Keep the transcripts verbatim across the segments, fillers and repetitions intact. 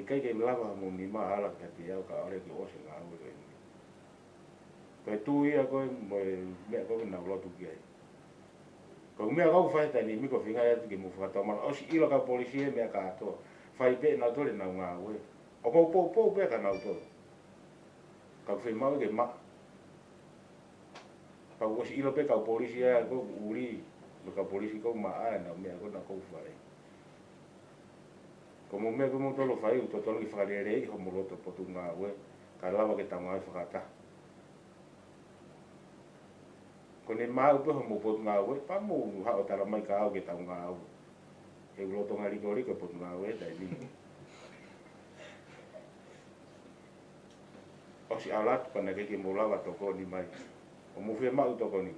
ʻikai ke lava mo ni ma ala ka te au ka ole ke ʻosi e ngāue ko eni. Ko e tui ia ko e mo e meʻa ko ē ke nau lotu ki ai. Ko e meʻa ko ē ʻoku fai he taimi ni ko e feinga ia atu ke mou fakatomala. ʻOsi ʻilo e kau polisi e meʻa kātoa. Fai pē ʻenau tole ʻenau ngāue. ʻOku ou poupou pē kia nautolu. Ka ʻoku fiemaʻu ke maʻa. Pea ʻoku ʻosi ʻilo pē kau polisi ia ko ē ʻoku ʻuli. Mo e kau polisi ko ē maʻa ʻenau meʻa ko ē naʻa nau fai. Ko e meʻa ko ē moutolu fai ʻoku totonu ke fakaleleiʻi homou loto potungāue. Kae lava ke tau ngāue fakataha. Ko ʻene maʻu pē homou potungāue, pea mou haʻu ʻo tala mai kia au ke tau ngāue. He ʻoku lolotonga likoliko e potungāue he taimi ni. ʻOsi ʻalu atu pea naʻe ʻikai ke mou lava tokoni mai. ʻOku mou fiemaʻu tokoni.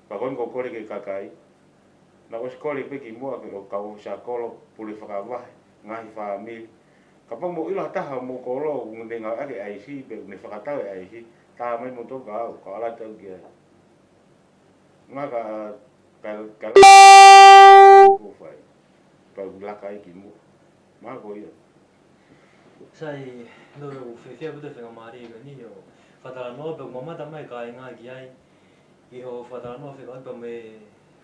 Pea ko eni ʻoku ou kole ki he kakai. Naʻa ku ʻosi kole pē kimuʻa ki he kau ʻōfisa kolo, pule fakavahe, ngaahi fāmili. Kapau ʻoku mou ʻilo ha taha homou kolo ʻoku ne ngāueʻaki e ʻaisi, pe ʻoku ne fakatau e ʻaisi, tā mai moutolu kia au, ka u ʻalu atu au ki ai. Ngā ka, ka, ka, ko fai. Pea u laka ai kimuʻa. Mahalo ko ia. Sai, no, ʻoku fiefia ʻaupito e faingamālie ko eni ʻo fakatalanoa pē ʻoku mamata mai e kāinga ki ai. ʻI hoʻo fakatalanoa fekauʻaki pea mo e,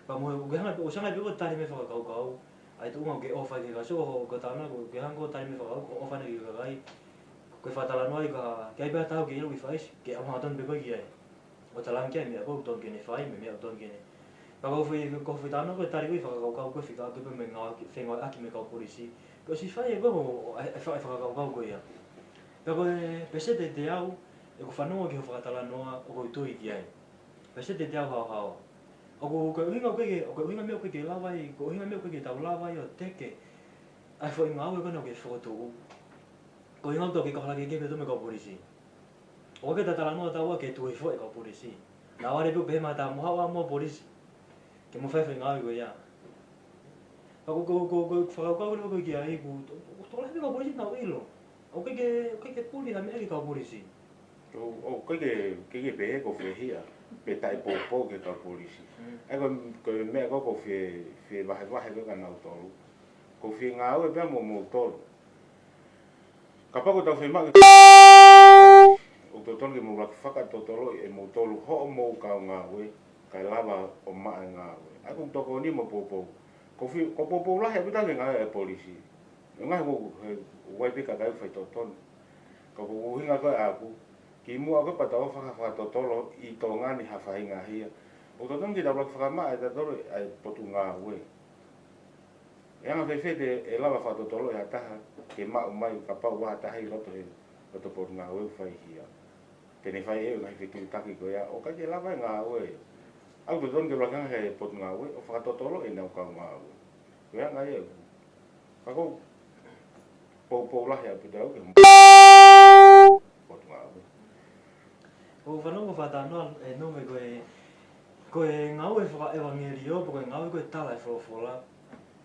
pea mo e, ʻoku ke hanga pē, ʻosi hanga pē ʻo tali mei he fakakaukau. ʻA e tuʻunga ʻoku ke ʻofa ki he kakai, so ko e talanoa ʻoku ke hanga ʻo tali mei he fakakaukau, ʻofa ʻana ki he kakai. Ko e fakatalanoa ia ka, ke ʻai pē ha taha ʻoku ke ʻilo ʻoku ʻi fai, ke ʻalu hangatonu pē koe ki ai. ʻO talaange ki ai e meʻa ko ē ʻoku totonu ke ne fai, mo e meʻa ʻoku totonu ke ne. Pea ko e foʻi, ko e foʻi talanoa ko ē tali ko ē e fakakaukau ko ē fekauʻaki pē mo e ngāue, fengāueʻaki mo e kau polisi. Ko e ʻosi fai ē ko ē ʻo, ʻa e, ʻa e fa-, ʻa e fakakaukau ko ia. Pea ko e peseti ʻe teau, ʻeku fanongo ki hoʻo fakatalanoa, ʻoku ou tui ki ai. Peseti ʻe teau haohaoa. ʻOku, ko e ʻuhinga ko ē ke, ko e ʻuhinga meʻa ko ē ke lava ai, ko e ʻuhinga meʻa ko ē ke tau lava ai ʻo teke ʻa e foʻi ngāue ko ē naʻa ke fokotuʻu. Ko e ʻuhinga ʻoku tau kei kahala kehekehe pē tautolu mo e kau polisi. ʻOku ʻikai ke ta talanoa taua ke tuʻu hifo e kau polisi. Naʻa vale pē ʻo pehē mai ʻa e taha mo haʻu ā mo e polisi. Ke mo fai e foʻi ngāue ko ia. Ka ko, ko, ko, ko e fakakaukau ko ē ki ai ʻoku, ʻoku tokolahi pē kau polisi naʻa nau ʻilo. ʻOku ʻikai ke, ʻoku ʻikai ke puli ha meʻa ki he kau polisi. ʻO, ʻoku ʻikai ke, ʻikai ke pehē ʻoku ou fehiʻa, pe taʻepoupou ki he kau polisi. Mm. ʻA ia ko, ko e meʻa ko ē ʻoku ou fie, fie vahevahe ko ē kia nautolu. ʻOku ou fie ngāue pē mo moutolu. Kapau ʻoku tau fiemaʻu ke, ʻoku totonu ke mou laka fakatotoloʻi ʻe moutolu hoʻomou kau ngāue, kae lava ʻo maʻa e ngāue. ʻA ia ʻoku ou tokoni mo poupou. ʻOku ou fie, ʻoku ou poupou lahi ʻaupito ki he ngāue ʻa e polisi. ʻE ngaahi ʻoku, he, ʻoku ʻi ai pē kakai ʻoku fai totonu. Ka ko e ʻuhinga ko ē ʻaʻaku, kimuʻa ko ē pea tau faka-, fakatotolo ʻi Tonga ni ha faʻahinga hia. ʻOku totonu ke tau laka fakamaʻa ʻe tautolu ʻa e potungāue. ʻE anga fēfē te, ʻe lava fakatotolo ʻe ha taha, ke maʻu mai kapau ʻoku ʻi ai ha taha ʻi loto he, loto potungāue ʻoku fai hia. Te ne fai ʻe ia e ngaahi fetuʻutaki ko ia, ʻoku ʻikai ke lava e ngāue. ʻOku totonu ke laka he potungāue, ʻo fakatotolo ʻenau kau ngāue. Ko e anga ia. Ka ʻoku ou poupou lahi ʻaupito au ki he potungāue. ʻOku ou fanongo fakatalanoa ʻe Nome ko e, ko e ngāue fakaʻevangeliō, pe ko e ngāue ko ē tala e folofola,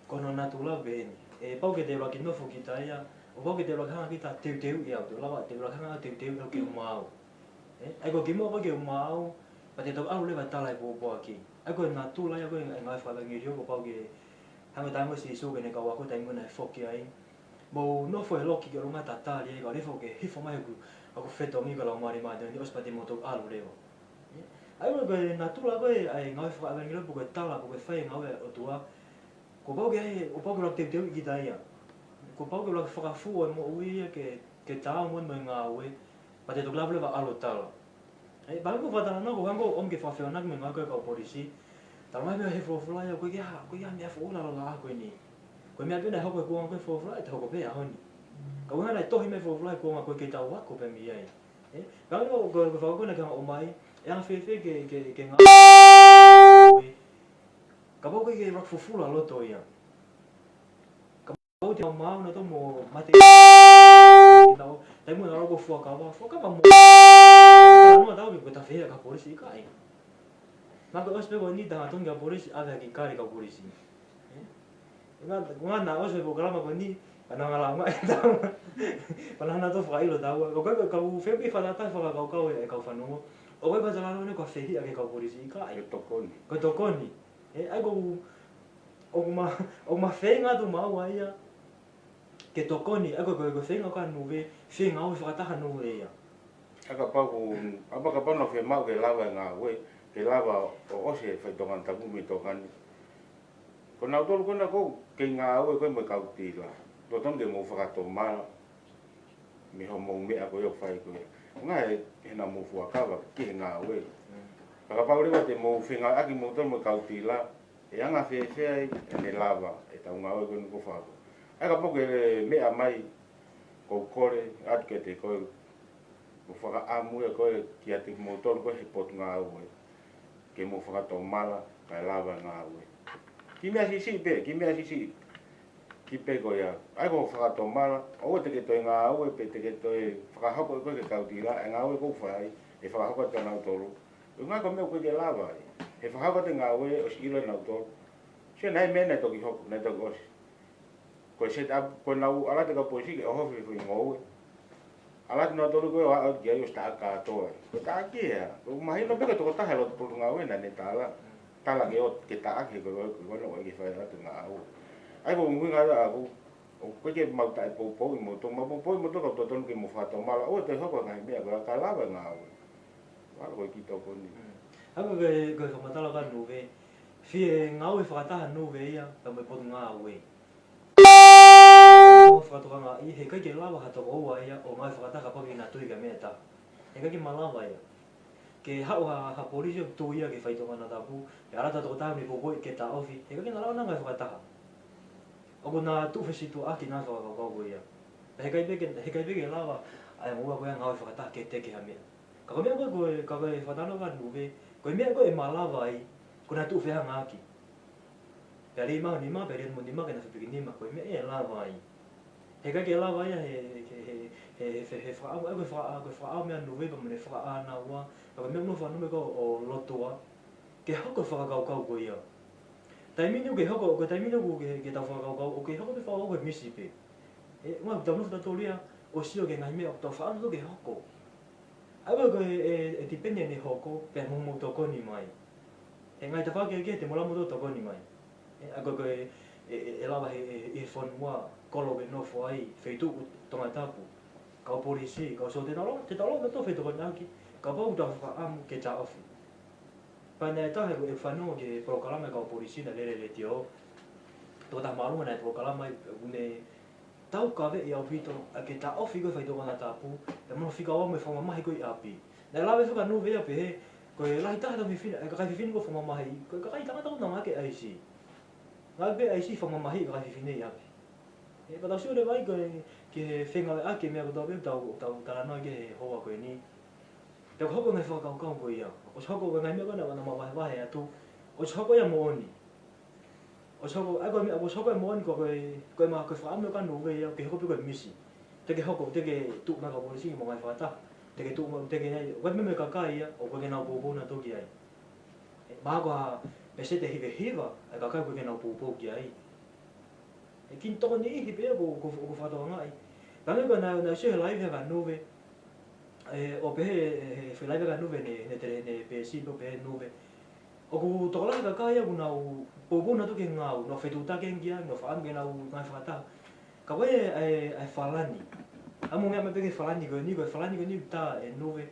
ko hono natula pē eni. ʻE pau ke te ʻuluaki nofo kita ia, ʻo pau ke te ʻuluaki hanga kita ʻo teuteuʻi au, te u lava, te u ʻuluaki hanga ʻo teuteuʻi au ke u maau. ʻE, ʻa ia ko e kimuʻa ko ē ke u maau, pea te toki ʻalu leva ʻo tala e pōpoaki. ʻA ia ko e natula ia ko ē e ngāue fakaʻevangeliō kuo pau ke hanga ʻo tango ʻe Sīsū ki heʻene kau ako taimi ko ē naʻe foki ai. Mou nofo he loki ki ʻolunga tatali ai, kae lefo ke hifo mai hoku, hoku fetongi ko e Laumālie Māʻoniʻoni ʻosi pea te mou toki ʻalu leva. ʻA ia ko e natula ko ē ʻa e ngāue fakaʻevangeliō pe ko e tala pe ko e fai e ngāue ʻa e ʻOtua. Kuo pau ke ai, kuo pau ke ʻuluaki teuteuʻi kita ia. Kuo pau ke ʻuluaki fakafuo e moʻui ia ke, ke taau mo e, mo e ngāue. Pea te toki lava leva ʻo ʻalu ʻo tala. ʻE, pea ko e fakatalanoa ko ē hangē ʻoku ou ʻomi ke fakafehoanaki mo e ngāue ko ē ʻa e kau polisi. Talamai mei he folofola ia, ʻoku ʻikai ke ha, ʻoku ʻikai ke ha meʻa foʻou ʻi he lalo laʻā ko eni. Ko e meʻa pē naʻe hoko he kuonga ko ē folofola, ʻe toe hoko pē he ʻaho ni. Ka ʻuhinga naʻe tohi mei he folofola he kuonga ko ē ke tau ako pē mei ai. ʻE, ka ko e, ko e, ko e fakakaukau naʻa ke hanga ʻo ʻomai, ʻe anga fēfē ke, ke, ke ngā-, kapau ʻoku ʻikai ke ʻuluaki fufulu ʻa loto ia. Kapau te mau maau nautolu mo mate. Taimi naʻa nau ō ʻo fuakava, fuakava mo. Naʻa nau tau ke ko e tafea ka polisi ʻikai. Mahalo ʻosi pē ko eni tangata tongi ka polisi, ʻave ha kiʻi kale ka polisi. ʻE? Ngā, ngā naʻa ʻosi pē polokalama ko eni, pea nau ngala mai tau. Pea nau hanga ʻo fakaʻilo taua. ʻOku ʻikai ko e kau fēfē fakatātā fakakaukau ʻe, ʻe kau fanongo. ʻOku ʻikai ko e talanoa eni ko e fehiʻa ki he kau polisi ʻikai. Ko e tokoni. Ko e tokoni. ʻE, ʻa ia ko ʻoku ma, ʻoku ma feinga atu maua ia. ke tokoni, ʻa ia ko e, ko e feinga ʻa Nuve, feinga ʻo fakataha Nuve ia. ʻA ia kapau ko, ʻa ia kapau naʻa fiemaʻu ke lava e ngāue, ke lava ʻo ʻosi e faitoʻo tapu mei Tokani. Ko nautolu ko ena ʻoku kei ngāue ko ē mo e kau tila. Totonu ke mou fakatomala mei hoʻomou meʻa ko ē ʻoku fai ko ē. Ko e ngaahi ʻe naʻa mou fuakava ki he ngāue. Ka kapau leva te mou fengāueʻaki moutolu mo e kau tila, ʻe anga fēfē ai ʻene lava ʻetau ngāue ko eni ʻoku fai ko ē. ʻA ia kapau ke meʻa mai, ʻoku ou kole atu kiate koe, ʻoku ou fakaʻamu ʻe koe kiate kimoutolu ko ē he potungāue, ke mou fakatomala kae lava e ngāue. Kiʻi meʻa siʻisiʻi pē, kiʻi meʻa siʻisiʻi. Kiʻi pē ko ia. ʻA ia ko e fakatomala, ʻoua te ke toe ngāue pe te ke toe fakahoko ʻe koe ki he kau tila e ngāue ʻoku ou fai, ʻe fakahoko atu kia nautolu. ʻUhinga ko e meʻa ʻoku ʻikai ke lava ai. He fakahoko atu e ngāue ʻosi ʻilo ʻe nautolu. Sio, naʻe meʻa naʻe toki hoko, naʻe toki ʻosi. Ko e set up, ko ʻenau ʻalu atu e kau polisi ke ʻohofi e foʻi ngoue. ʻAlu atu nautolu ko ē ʻo aʻu ki ai ʻosi taʻaki kātoa. Ko e taʻaki ia. Ko e mahino pē ko e tokotaha ʻi loto potungāue naʻa ne tala. Tala ke ʻo, ke taʻaki ko e, ko e, ko e, ʻoku ʻikai ke fai atu e ngāue. ʻA ia ko e ʻuhinga ia ʻaʻaku, ʻoku ʻikai ke mau taʻepoupouʻi moutolu, mau poupouʻi moutolu ka totonu ke mou fakatomala, ʻoua te hoko e ngaahi meʻa ko ia kae lava e ngāue. Vala ko e kiʻi tokoni. Mm. ʻA ia ko e, ko e fakamatala ʻa Nuve, fie ngāue fakataha Nuve ia, pea mo e potungāue. ʻO fakatokangaʻi, he ʻikai ke lava ha tokoua ia ʻo ngāue fakataha kapau ʻoku na tui ki ha meʻa ʻe taha. He ʻikai ke malava ia. Ke haʻu ha, ha polisi ʻoku tui ia ki he faitoʻo tapu, pea ʻalu atu ha tokotaha ʻo ne poupouʻi ke taʻofi, he ʻikai ke na lava ʻo na ngāue fakataha. ʻOku na tuʻu fesituʻaki ʻenau fakakaukau ko ia. He ʻikai pē ke, he ʻikai pē ke lava ʻa e ngoue ko ia ngāue fakataha ke teke ha meʻa. Ka ko e meʻa ko ē, ko e, ka ko e fakatalanoa ʻa Nuve, ko e meʻa ko ē ʻe malava ai, ko ʻena tuʻu fehangahangai. Pea lima nima, pea lima nima, ke na fepiki nima, ko e meʻa ʻe lava ai. He ʻikai ke lava ia he, he, he, he, he, he fakaʻamu, ko e fakaʻa-, ko e fakaʻamu ʻa Nuve pea mo ʻene fakaʻānaua, pea ko e meʻa mo fakaʻamu ko ē ʻo lotua, ke hoko e fakakaukau ko ia. Taimi ni ʻoku ke hoko, ko e taimi ni ʻoku ke, ke tau fakakaukau, ʻoku ke hoko pē fakakaukau ko e misi pē. ʻE, ʻuhinga ʻoku tau nofo tautolu ia, ʻo sio ki he ngaahi meʻa ʻoku tau fakaʻamu ke hoko. ʻA ia ko e, e, e tipeni ʻene hoko, pea mo hoʻomou tokoni mai. He ngaahi tafaʻaki kehe te mou lava moutolu ʻo tokoni mai. ʻE, ʻa ia ko e, e, e, ʻe lava he, e, e fonua, kolo ke nofo ai, feituʻu Tongatapu. Kau polisi, kau sō te tau lava, te tau lava moutolu ʻo fetokoniʻaki, kapau ʻoku tau fakaʻamu ke taʻofi. Pea naʻe taha ʻeku fanongo ki he polokalama ʻa e kau polisi naʻe lele he letiō. Tokotaha māʻolunga naʻe polokalama ai, ʻoku ne taukaveʻi ʻaupito ʻa e ke taʻofi ko ē faitoʻo tapu, pea mo hono fika ua mo e fakamamahi ko ē ʻi ʻapi. Naʻe lave fika Nuve ia pehē, ko e lahi taha ʻetau fefine, ʻa e kakai fefine ko ē fakamamahi, ko e kakai tangata ko ē naʻa nau ʻoange ʻaisi. Ngāue pē ʻaisi fakamamahi ʻa e kakai fefine ʻi ʻapi. ʻE, pea tau sio leva ai ko e, ki he fengāueʻaki e meʻa kotoa pē ʻoku tau, tau talanoa ki he houa ko eni. Pea ʻoku hoko e ngaahi fakakaukau ko ia. ʻOsi hoko e ngaahi meʻa ko ē naʻa, naʻa ma vahevahe atu. ʻOsi hoko ia moʻoni. ʻOsi hoko, ʻa ia ko e meʻa, ʻosi hoko ia moʻoni ko e, ko e ma, ko e fakaʻamu ʻa Nuve ia, ke hoko pē ko e misi. Te ke hoko, te ke tuʻu mai kau polisi mo e ngaahi fakataha. Te ke tuʻu mai, te ke ai, ko e meʻa mo e kakai ia, ʻoku ʻikai ke nau poupou nautolu ki ai. ʻE, mahalo ko ha pēseti ʻe hivahiva ʻa e kakai ʻoku ʻikai ke nau poupou ki ai. ʻE, kiʻi tokoni ʻi he pē ia ʻoku, ʻoku, ʻoku fakatokangaʻi. Pea ko ʻena, ʻena sio he live ʻa Nuve, ʻe, ʻo pehē, ʻe, he, he live ʻa Nuve ʻene, ʻene tele, ʻene peesi pē ʻo pehē Nuve. ʻOku tokolahi e kakai ia ʻoku nau poupou nautolu ki he ngāue, nau fetuʻutaki ki ai, nau fakaʻamu ke nau ngāue fakataha. Ka ko e, ʻa e, ʻa e Falani. ʻA ia mou meʻa mai pē ki he Falani ko eni, ko e Falani ko eni ʻoku tā ʻe Nuve.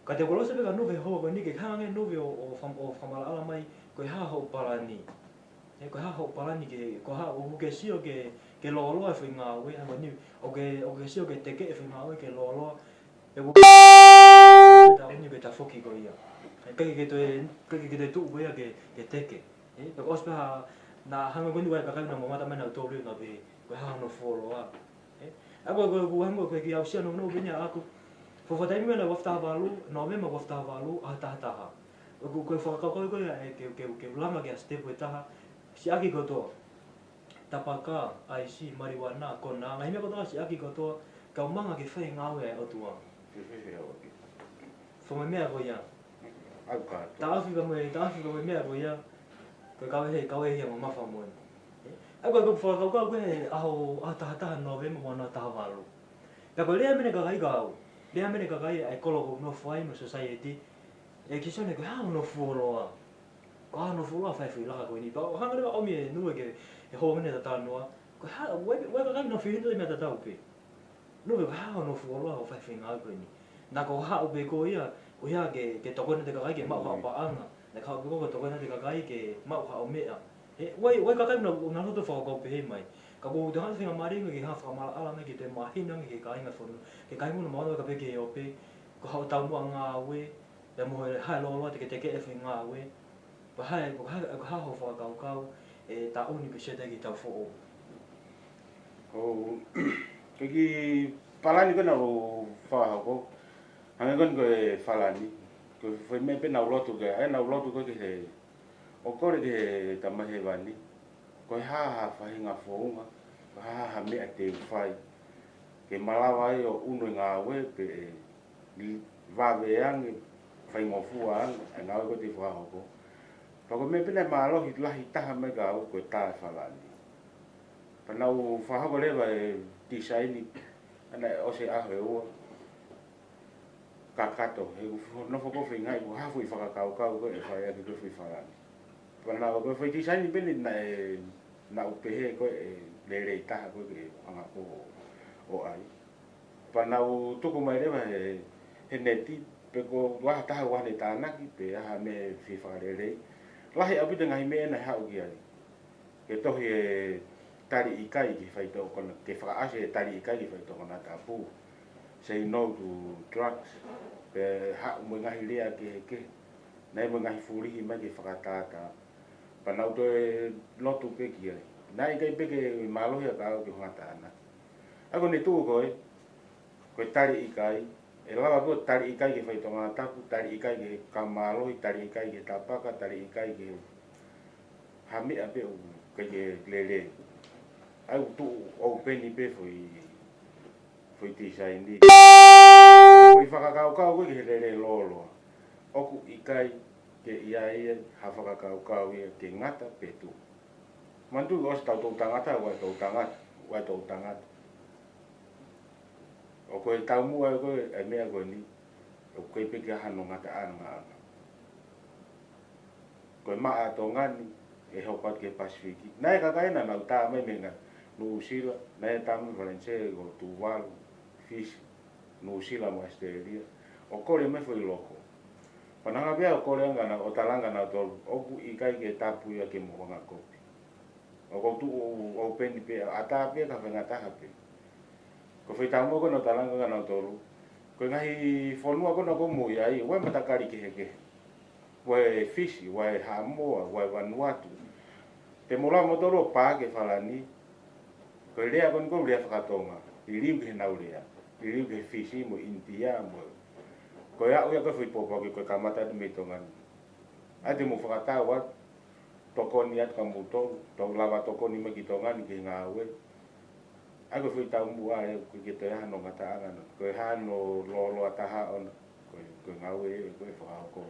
Ka te u kolosi pē kia Nuve he houa ko eni ke hanga ange ʻe Nuve ʻo, ʻo fam-, ʻo fakamaʻalaʻala mai, ko e hā hoʻo palani. ʻE, ko e hā hoʻo palani ke, ko e hā ʻoku ke sio ke, ke lōloa e foʻi ngāue, hangē ko eni, ʻoku ke, ʻoku ke sio ke teke e foʻi ngāue ke lōloa, pe ʻoku ke taʻoni ke tafoki ko ia. ʻE, ʻikai ke toe, ʻikai ke toe tuʻu ko ia ke, ke teke. ʻE, pea ʻosi pē ha, naʻa hangē ko eni ʻa e kakai naʻa mamata mai nautolu naʻa pehē, ko e hā hono fuoloa. ʻE, ʻa ia ko e, ko e, ko e hangē ko e kiʻi aʻusia nounou pē eni ʻaʻaku. Fuofua taimi ʻena ua afe taha valu, Nōvema ua afe taha valu, ʻaho taha taha. Ko, ko e fakakaukau ko ia ʻe ke, ke, ke langa ki ha sitepu ʻe taha, siʻaki kotoa. Tapaka, ʻaisi, maliuana, kona, ngaahi meʻa kotoa siʻaki kotoa, kau manga ke fai e ngāue ʻa e ʻOtua. Fēfē ʻa e ʻOtua? Fakameʻa ko ia. ʻAu ka. Taʻofi ka mo e, taʻofi ka mo e meʻa ko ia. Ko e kau ʻe he, kau ʻe he ia mamafa moʻoni. ʻA ia ko e, ko e fakakaukau ko ē he ʻaho, ʻaho taha taha Nōvema ua noa taha valu. Pea ko e lea mei he kakai ka au. Lea mei he kakai ʻa e kolo ʻoku ou nofo ai mo e society. ʻE Kisone ko e hā hono fuoloa. Ko e hā hono fuoloa fai e foʻi laka ko eni. Pea ʻoku hanga leva ʻo ʻomi ʻe Nuve ke, ʻe hoʻo mene tatanoa. Ko e hā, ʻoku ʻi ai, ʻoku ʻi ai e kakai naʻa nau fihia he meʻa tatau pē. Nō pē ko e hā hono fuoloa hoʻo fai e feinga ko eni. Naʻa ko haʻu pē koe ia, ko ia ke, ke tokoni atu e kakai ke maʻu haʻo paʻanga. Naʻa ke haʻu pē koe ke tokoni atu e kakai ke maʻu haʻo meʻa. He, ʻoku ʻi ai, ʻoku ʻi ai e kakai naʻa, naʻa nau loto fakakaukau pehē mai. Ka ʻoku ou tui ʻoku hanga atu e feinga mālie ange ke hanga fakamaʻalaʻala ange ke toe mahino ange ki he kāinga fonua. Ke kainga fonua maʻu ange ka pē ke ope, ko haʻo taumuʻa ngāue, pea mo e hā e lōloa te ke tekeʻi e foʻi ngāue. Ko e hā, ko e hā, ko e hā hoʻo fakakaukau e taʻu ni ke sio atu ki he taʻu foʻou. ʻOku, ko e kiʻi palani ko ē naʻa ku fakahoko, hangē ko eni ko e falani, ko e foʻi meʻa pē naʻa ku loto ki ai, naʻa ku loto ko ē ki he, ʻo kole ki he Tamai Hēvani, ko e hā ha faʻahinga founga, ko e hā ha meʻa te u fai, ke malava ai ʻo ʻunu e ngāue pea vave ange, faingofua ange e ngāue ko ē te u fakahoko. Pea ko e meʻa pē naʻe mālohi lahi taha mai kiate au ko e tā e falani. Pea naʻa ku fakahoko leva e tisaini, ʻa ia naʻe ʻosi e ʻaho ʻe ua. Kakato, he ʻoku nofo ʻeku feingaʻi, ʻoku hā e foʻi fakakaukau ko ē ʻe fai ʻaki ko ē foʻi falani. Pea naʻa ko e foʻi tisaini pē eni naʻe, naʻa ku pehē ko ē ʻe lelei taha ko ē ke hanga ko ē ʻo ʻai. Pea naʻa ku tuku mai leva he, he neti, pe ko e hā ha taha ʻoku ne tānaki, pe ha meʻa fie fakalelei. Lahi ʻaupito e ngaahi meʻa naʻe haʻu ki ai. Ke tohi e tali ʻikai ki he faitoʻo kona-, ke fakaʻasi e tali ʻikai ki he faitoʻo konatapu. Say no to drugs. Pea haʻu mo e ngaahi lea kehekehe. Naʻe mo e ngaahi fulihi mai ke fakatātā. Pea naʻa ku toe lotu pē ki ai. Naʻe ʻikai pē ke mālohi ʻa e kau ke hanga tānaki. ʻA ia ko ʻene tuʻu ko ē, ko e tali ʻikai, ʻe lava ko ē tali ʻikai ki he faitoʻo konatapu, tali ʻikai ki he kau mālohi, tali ʻikai ki he tapaka, tali ʻikai ki he hā meʻa pē ʻoku ʻikai ke lelei. ʻA ia ʻoku tuʻu ʻoupeni pē foʻi, foʻi tisaini. Foʻi fakakaukau ko ē ki he lelei lōloa. ʻOku ʻikai ke ʻi ai ha fakakaukau ia ke ngata pe tuʻu. Manatuʻi ʻosi tau toʻutangata, ʻoku ʻi ai e toʻutangata, ʻoku ʻi ai e toʻutangata. ʻOku ʻi ai e taumuʻa ko ē e meʻa ko eni, ʻoku ʻikai pē ke ʻi ai hano ngataʻanga. Ko e maʻa ʻa Tonga ni ʻe hoko atu ki he Pasifiki. Naʻe ʻi ai e kakai naʻa nau tā mai mei Nuʻusila, naʻe tā mai Falanisē, ko Tuvalu, Fisi, Nuʻusila mo ʻAositelēlia. ʻO kole mai e foʻi loko. Pea naʻa nau hanga pē ʻo kole ange ʻo talanga nautolu, ʻoku ʻikai ke tapu ia ke mo hanga kopi. ʻOku ou tuʻu ʻoupeni pē, ʻatā pē ka faingataha pē. Ko e foʻi taumuʻa ko ē naʻa nau talanga kia nautolu. Ko e ngaahi fonua ko ē naʻa mou ʻi ai, ʻoku ʻi ai e matakali kehekehe. ʻOku ʻi ai e Fisi, ʻoku ʻi ai e Haʻamoa, ʻoku ʻi ai e Vanuatu. Te mou lava moutolu ʻo pā ki he falani, ko e lea ko eni ʻoku lea fakatonga, liliu ki heʻenau lea. Liliu ki he Fisi mo ʻInitia mo. Ko e aʻu ia ko ē foʻi pōpoaki ko ē kamata atu mei Tonga ni. ʻA ia te mou fakatau atu, tokoni atu kia moutolu, tau lava tokoni mai ki Tonga ni ki he ngāue. ʻA ia ko e foʻi taumuʻa ē, ʻoku ʻikai ke toe ʻi ai hano ngataʻanga, ko e hā hano lōloa taha ʻona, ko e, ko e ngāue ē, ko e fakahoko.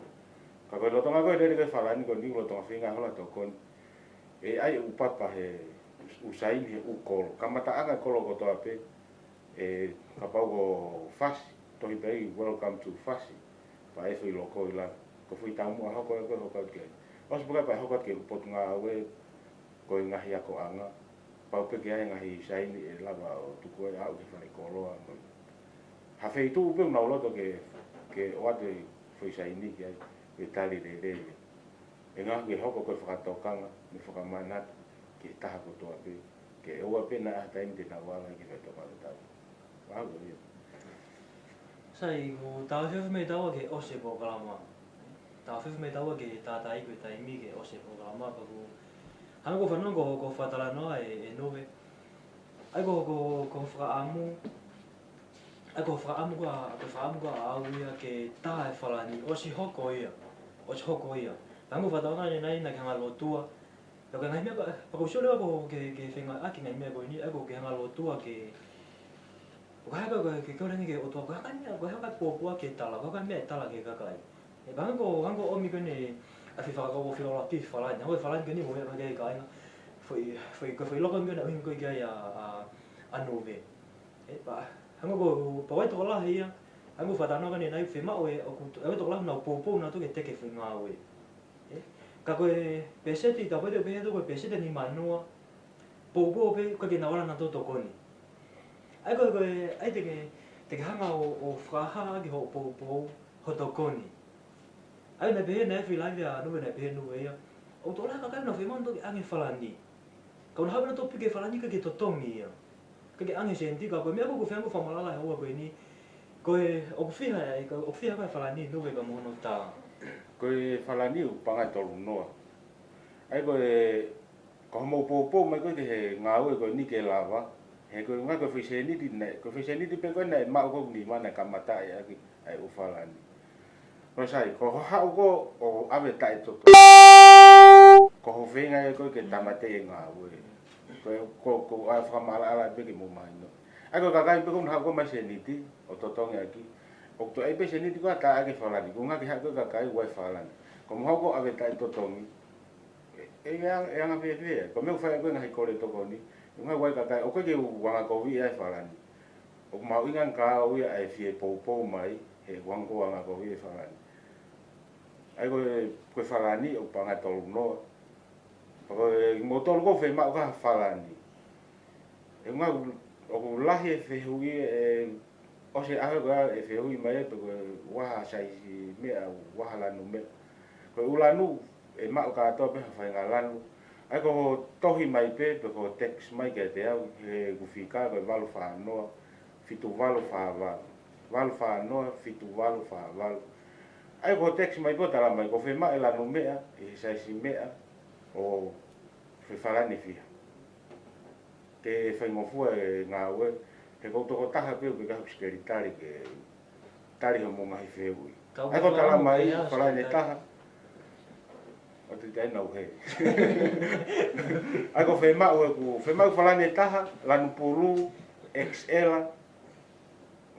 Ka ko e lolotonga ko ē lele ko ē falani ko eni, lolotonga feinga hola tokoni. ʻE ʻai ʻū papa he, ʻū saini he ʻū kolo. Kamataʻanga e kolo kotoa pē, ē, kapau ko Fasi, tohi pē ai, "Welcome to Fasi." Pea ʻai e foʻi loko ʻi lalo. Ko e foʻi taumuʻa hoko ē ko ē hoko atu ki ai. ʻOsi pē ko ē pea hoko atu ki he ʻū potungāue, ko e ngaahi akoʻanga. Pau pē ke ʻi ai e ngaahi saini ʻe lava ʻo tuku ai ʻo aʻu ki he falekoloa mo. Ha feituʻu pē ʻoku nau loto ke, ke ʻoatu e foʻi saini ki ai, ke tali lelei. ʻE ngāue ke hoko ko e fakatokanga, mo e fakamanatu, ki he taha kotoa pē, ke ʻoua pē naʻa ʻi ai ha taimi te nau ala ki he faitoʻo konatapu. Pau ia. Sai, ʻoku tau fiefia mai taua ke ʻosi e polokalama. Tau fiefia mai taua ke tātā ʻi he taimi ke ʻosi e polokalama, pea ʻoku hanga ʻo fanongo ki hoʻo fakatalanoa ē, ē Nove. ʻA ia ko, ko, ko e fakaʻamu, ʻa ia ko e fakaʻamu ko, ko e fakaʻamu ko ʻaʻau ia ke tā e falani, ʻosi hoko ia, ʻosi hoko ia. Pea ʻoku ou fakatokanga ʻanenai naʻa ke hanga ʻo lotua, pea ko e ngaahi meʻa ko, pea ʻoku ou sio leva ko e, ke, ke feinga ʻaki e ngaahi meʻa ko eni, ʻa ia ʻoku ke hanga ʻo lotua ke, ʻoku hanga ko e, ke, ke ʻomi ange ki he ʻOtua, ʻoku hanga e meʻa, ʻoku hanga e pōpula ke tala, ʻoku hanga e meʻa ʻe tala ki he kakai. Ē, pea ʻoku hanga ʻo, hanga ʻo ʻomi ko eni, ʻa e foʻi fakakaukau fika ʻo lapi falani, hanga ko e falani ko eni mo e meʻa ki he kāinga, foʻi, foʻi, ko e foʻi loko ko eni ʻoku ʻuhinga ko ē ki ai ʻa, ʻa, ʻa Nove. Ē, pea, hanga ko, pea ʻoku ʻi ai e tokolahi ia, hanga ʻo fakatalanoa ko eni naʻe fiemaʻu ē, ʻoku, ʻoku ʻi ai e tokolahi naʻa nau poupou nautolu ke teke e foʻi ngāue. Ē, ka ko e pēseti, ka ko e pēseti ʻe nimanoa, poupou pē, ʻikai ke nau ala nautolu ʻo tokoni. ʻA ia ko e, ko e, ʻa ia te ke, te ke hanga ʻo, ʻo fakahā ʻaki hoʻo poupou, hoʻo tokoni. ʻA ia naʻe pehē, naʻe fai laivi ʻa Nuve, naʻe pehē Nuve ia, ʻoku tokolahi e kakai naʻa nau fiemaʻu nautolu ke ʻoange Falani. Ka ʻoku nau haʻu nautolu pē ki he Falani ʻikai ke totongi ia. ʻIkai ke ʻoange sēniti. Ka ko e meʻa ʻoku ou feinga ke fakamatala he houa ko eni, ko e, ʻoku fiha, ʻoku fiha ko e Falani, Nuve, pea mo hono tā? Ko e Falani ʻoku paʻanga ʻe tolu noa. ʻA ia ko e, ko hoʻomou poupou mai ko ē ki he ngāue ko eni ke lava, he ko e ʻuhinga ko e foʻi sēniti naʻe, ko e foʻi sēniti pē ko ē naʻe maʻu ko ē ʻe Nuve naʻe kamataʻi ʻaki ʻa e ʻū Falani. Ko e sai, ko hoʻo haʻu ko ē ʻo ʻave taʻetotongi, ko hoʻo feinga ia ko ē ke tāmateʻi e ngāue. Ko e, ko, ko e fakamaʻalaʻala pē ke mou mahino. ʻA ia ko e kakai pē ko ē naʻa nau haʻu ko ē ʻomai sēniti ʻo totongi ʻaki, ʻoku toe ʻai pē sēniti ko ē ʻo tā ʻaki e Falani, ko e ʻuhinga ke haʻu ko ē e kakai ʻoku ʻi ai e Falani. Ka mou haʻu ko ē ʻo ʻave taʻetotongi, ʻe, ʻe, ʻe anga fēfē? Ko e meʻa ʻoku fai ko ē he ngaahi kole tokoni, ʻuhinga ʻoku ʻi ai e kakai ʻoku ʻikai ke u angakoviʻi ʻa e Falani. ʻOku mahuʻinga ange kia au ia ʻa e fie poupou mai, he ʻoku angakoviʻi e Falani. ʻA ia ko e, ko e Falani ʻoku paʻanga ʻe tolu noa. Pea ko e, kimoutolu ʻoku fiemaʻu ha Falani, ʻe ʻuhinga ʻoku lahi e fehuʻi, ʻe ʻosi e ʻaho ko ē ʻe fehuʻi mai pē ko e ʻoku ʻi ai ha saisi meʻa, ʻoku ʻi ai ha lanu meʻa. Ko e ʻū lanu ʻe maʻu kātoa pē ha faʻahinga lanu. ʻA ia ko hoʻo tohi mai pē, pe ko hoʻo text mai kiate au, he ʻeku fika ko e valu fā noa, fitu valu fā valu. Valu fā noa, fitu valu fā valu. ʻA ia ko hoʻo text mai pē ʻo tala mai, ʻoku fiemaʻu e lanu meʻa, ʻi he saisi meʻa, ʻo e Falani fiha. Ke faingofua e ngāue, he ʻoku ou tokotaha pē, ʻoku ʻikai haʻaku sekelitali ke tali hoʻomou ngaahi fehuʻi. Ka ʻoku ʻA ia ko e tala mai, Falani ʻe taha. ʻOku ʻikai te nau hē. ʻA ia ko e fiemaʻu ʻeku, fiemaʻu Falani ʻe taha, lanu pulū, X L,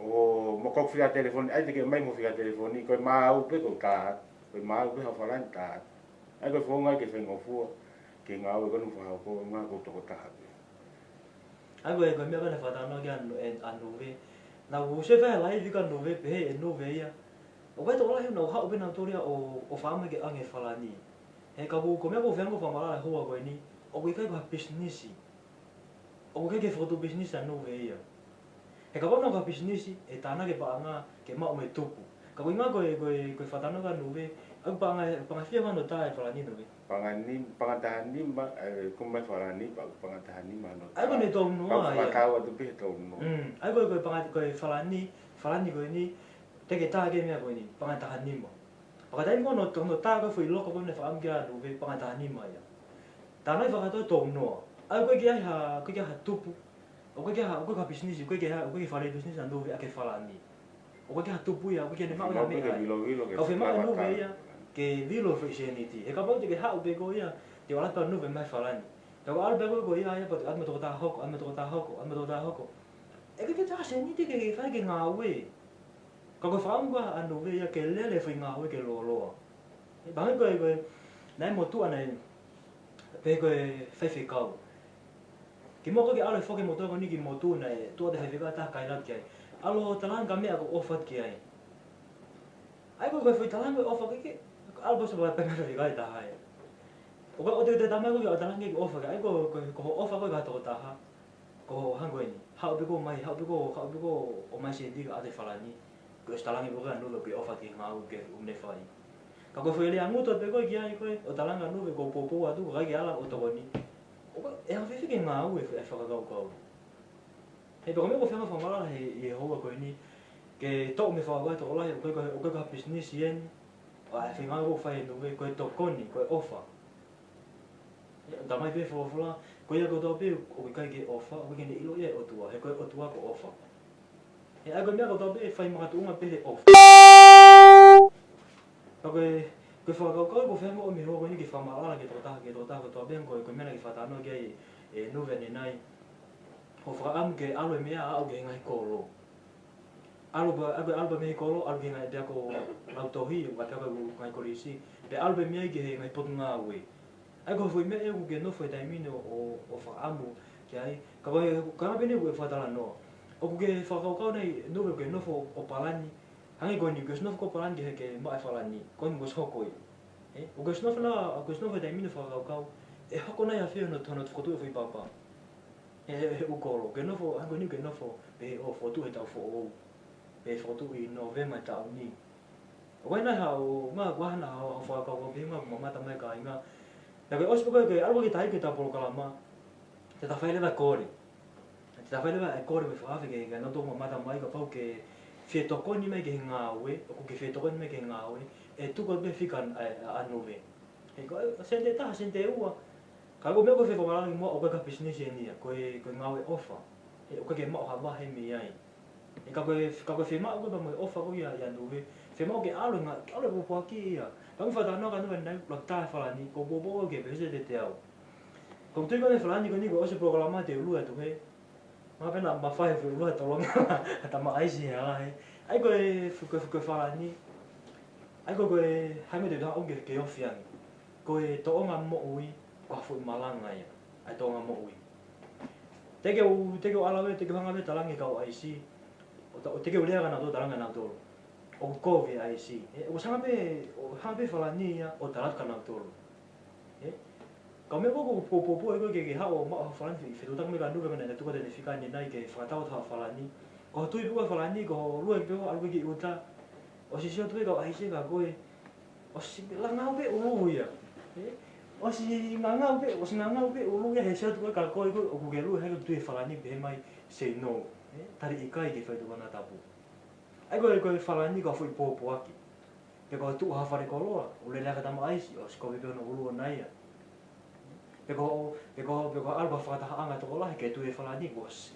ʻo mo ʻeku fika telefoni, ʻai te ke ʻomai mo e fika telefoni, ko e maau pē ʻoku ou tā atu, ko e maau pē haʻo Falani tā atu. ʻA ia ko e founga ia ke faingofua, ke ngāue ko eni fakahoko, ʻuhinga ʻoku ou tokotaha pē. ʻA ia ko e, ko e meʻa ko ē naʻe fakatalanoa ki ai ʻa Nu-, ʻe, ʻa Nuve. Naʻa ku sio he fai laivi kia Nuve, pehē ʻe Nuve ia, ʻoku ʻikai tokolahi naʻa nau haʻu pē nautolu ia ʻo, ʻo fakaʻamu ke ʻoange Falani. He ka ko, ko e meʻa ʻoku ou feinga ke fakamatala he houa ko eni, ʻoku ʻikai ko ha pisinisi. ʻOku ʻikai ke fokotuʻu pisinisi ʻa Nuve ia. He kapau naʻe ko ha pisinisi, ʻe tānaki e paʻanga ke maʻu mei tupu. Ka ko e ʻuhinga ko e, ko e, ko e fakatalanoa kia Nuve, ʻoku paʻanga, paʻanga fiha hono tā e Falani, Nuve? Paʻanga ni-, paʻanga taha nima, ʻe, ko e ʻomai Falani, pa-, paʻanga taha nima hono tā. ʻA ia ko ʻene tolu noa ia. Pea u fakatau atu pē he tolu noa. Mm, ʻa ia ko e, ko e paʻanga, ko e Falani, Falani ko eni, te ke tā ki he meʻa ko eni, paʻanga taha nima. Pea ko e taimi ko ē hono, hono tā ko ē e foʻi loko ko ē naʻe fakaʻamu kia Nuve, paʻanga taha nima ia. Tānaki fakakātoa tolu noa. ʻA ia ʻoku ʻikai ke ʻi ai ha, ʻikai ke ʻi ai ha tupu. ʻOku ʻikai ke ʻi ai ha, ʻoku ʻikai ke ʻi ai ha pisinisi, ʻoku ʻikai ke ʻi ai ha, ʻoku ʻikai ke fale pisinisi ʻa Nuve ʻaki e Falani. ʻOku ʻikai ke ʻi ai ha tupu ia, ʻoku ʻikai ke ne maʻu ha meʻa ia. Fiemaʻu pē ke vilovilo ke fai e fakakātoa. Ka ko e fiemaʻu ʻe Nuve ia, ke vilo e foʻi sēniti. He kapau te ke haʻu pē koe ia, te u ʻalu atu pē ʻa Nuve ʻomai e Falani. Ka ko e ʻalu pē koe ia, ia pea te ʻalu mo e tokotaha hoko, ʻalu mo e tokotaha hoko, ʻalu mo e tokotaha hoko. ʻE ʻikai ke toe ʻi ai ha sēniti ke, ke fai ke ngāue. Ka ko e fakaʻamu ko ē ʻa Nuve ia ke lele e foʻi ngāue ke lōloa. ʻE, pea hangē ko e, ko e, naʻe motuʻa naʻe, pehē ko e faifekau. Kimuʻa ko ē ke ʻalu e foki e motuʻa ko eni ki motu naʻe tuʻu atu e faifekau ʻe taha kaila ki ai, ʻalu ʻo talaange e meʻa ʻoku ʻofa ki ai. ʻA ia ko e, ko e foʻi talaange ʻoku ʻofa ki ai, ʻalu pē ʻo pehē mai e faifekau ʻe taha ia. ʻOku ʻikai te u toe talamai koe ke ʻalu ʻo talaange ʻoku ʻofa ki ai, ko, ko, ko hoʻo ʻofa ko ē ki ha tokotaha. Ko hoʻo hangē ko eni. Haʻu pē koe ʻo ʻomai, haʻu pē koe, haʻu pē koe ʻo ʻomai sēniti kae ʻoatu e Falani. Ko e ʻosi talaange pē ko ē ʻa Nuve ʻoku ke ʻofa ki he ngāue ʻoku ne fai. Ka ko e foʻi lea ngutu pē koe ki ai ko ē, ʻo talaange ʻa Nuve ʻoku ou poupou atu, ʻoku ʻikai ke ala ʻo tokoni. ʻOku ʻi ai ha fefine ngāue e foʻi fakakaukau. He pea ko e meʻa ʻoku ou feinga ke fakamatala he, ʻi he houa ko eni, ke toʻo mei he fakakaukau ʻa e tokolahi, ʻoku ʻikai ko, ʻoku ʻikai ko ha pisinisi eni, ʻa e foʻi ngāue ʻoku fai ʻe Nuve, ko e tokoni, ko e ʻofa. Talamai pē ʻe he folofola, ko ia kotoa pē ʻoku ʻikai ke ʻofa, ʻoku ʻikai ke ne ʻilo ia ʻa e ʻOtua, he ko e ʻOtua ko e ʻofa. He ʻa ia ko e meʻa kotoa pē ʻe fai makatuʻunga pē he ʻofa. Ka ko e, ko e fakakaukau ʻoku ou feinga ʻo ʻomai he houa ko eni ke fakamatala ki he tokotaha, ki he tokotaha kotoa pē, ko e, ko e meʻa naʻe fakatalanoa ki ai ʻe Nuve ʻanenai. Hoʻo fakaʻamu ke ʻalu e meʻa ʻo aʻu ki he ngaahi kolo. ʻAlu pē, ʻalu pē, ʻalu pē mei he kolo, ʻalu ki he ngaahi ʻapiako lautohi, ʻapiako ngaahi kolisi. Pea ʻalu pē mei ai ki he ngaahi potungāue. ʻA ia ko e foʻi meʻa ia ʻoku ke nofo he taimi ni ʻo, ʻo, ʻo fakaʻamu ki ai. Ka ko e, ko e anga pē eni ʻoku ke fakatalanoa. ʻOku ke fakakaukau nai Nuve ʻoku ke nofo ʻo palani. Hangē ko eni, ʻoku ke ʻosi nofo ʻo palani ki he, ke maʻu e Falani. Ko eni kuo ʻosi hoko ia. Ē, ʻoku ke ʻosi nofo la, ʻoku ke ʻosi nofo he taimi ni ʻo fakakaukau, ʻe hoko nai ʻafē hono, hono fokotuʻu e foʻi papa. he, he ʻū kolo, ke nofo, hangē ko eni ke nofo, pehē ʻo fokotuʻu he taʻu foʻou, pe fokotuʻu ʻi Nōvema he taʻu ni. ʻOku ʻi ai nai haʻo, ma kuo hana haʻo, haʻo fakakaukau pehē ma kuo mamata mai kāinga. Naʻa ke ʻosi pē ko e, ke ʻalu ke tahi ke ta polokalama, te ta fai leva kole. Te ta fai leva e kole mo e fakaafe ke, ke nau tō mamata mai kapau ke fie tokoni mai ki he ngāue, ʻoku ke fie tokoni mai ki he ngāue, ʻe tuku atu pē fika ʻa, ʻa, ʻa Nōve. He ko e, sente ʻe taha, sente ʻe ua. Ka ko e meʻa ko e fefakalangi mo, ʻoku ʻikai ko ha pisinisi eni ia, ko e, ko e ngāue ʻofa. He ʻoku ʻikai ke maʻu ha vahe mei ai. He ka ko e, ka ko e fiemaʻu ko e pea mo e ʻofa ko ia ʻia Nōve. Fiemaʻu ke ʻalu e ngā, ke ʻalu e pōpoaki ia. Ka ko e fakatalanoa kia Nōve nai, ʻuluaki tā e Falani, ko e pōpoaki ke pehē ʻe Sete ʻe au. Ko e tui ko eni Falani ko eni kuo ʻosi polokalama te ulu atu he. Mahalo pē naʻa ma fai he ʻuluaki tolonga, ha tama ʻaisi he ala he. ʻA ia ko e fu-, ko e fu-, ko e Falani. ʻA ia ko e, ko e, hangē ko e taha ʻoku ke, ke ofi ange. Ko e tōʻonga moʻui, ko ha foʻi malanga ia. ʻA e tōʻonga moʻui. Te ke u, te ke u ʻalu ē, te ke u hanga ē ʻo talaange ki he kau ʻaisi. ʻO ta-, ʻo te ke u lea kia nautolu, talaange kia nautolu. ʻOku kovi e ʻaisi. ʻE, ʻoku hanga pē, ʻoku hanga pē Falani ia, ʻo tala atu kia nautolu. ʻE? Ka ko e meʻa ko ē ʻoku ou, ʻoku ou, ʻoku ou pōpoaki ko ē ke, ke haʻu ʻo maʻu ha Falani, fe-, fetuʻutaki mai kia Nōve pea mo e naʻe tuku atu ʻene fika ni nai ke fakatau atu ha Falani. Ko e tui pē ʻa Falani, ko e lue pē ʻo ʻalu ki ʻuta. ʻOsi sio atu pē kau ʻaisi kia koe. ʻOsi ngangau pē ʻulu ia. ʻE? ʻOsi ngangau pē, ʻosi ngangau pē ʻulu ia he sio atu ko ē kia koe, ko ē ʻoku ke lue, he ko e tui ʻa Falani pehē mai, say no. ʻE? Tali ʻikai ki he faitoʻo konatapu. ʻA ia ko e, ko e Falani ko ha foʻi pōpoaki. Pe ko e tuʻu ha fale koloa, ʻo lele hake tama ʻaisi, ʻosi kovi pē hono ʻulu ʻona ia. Pe ko, pe ko, pe ko e ʻalu ko e fakatahaʻanga tokolahi ke tui ʻe Falani, ʻosi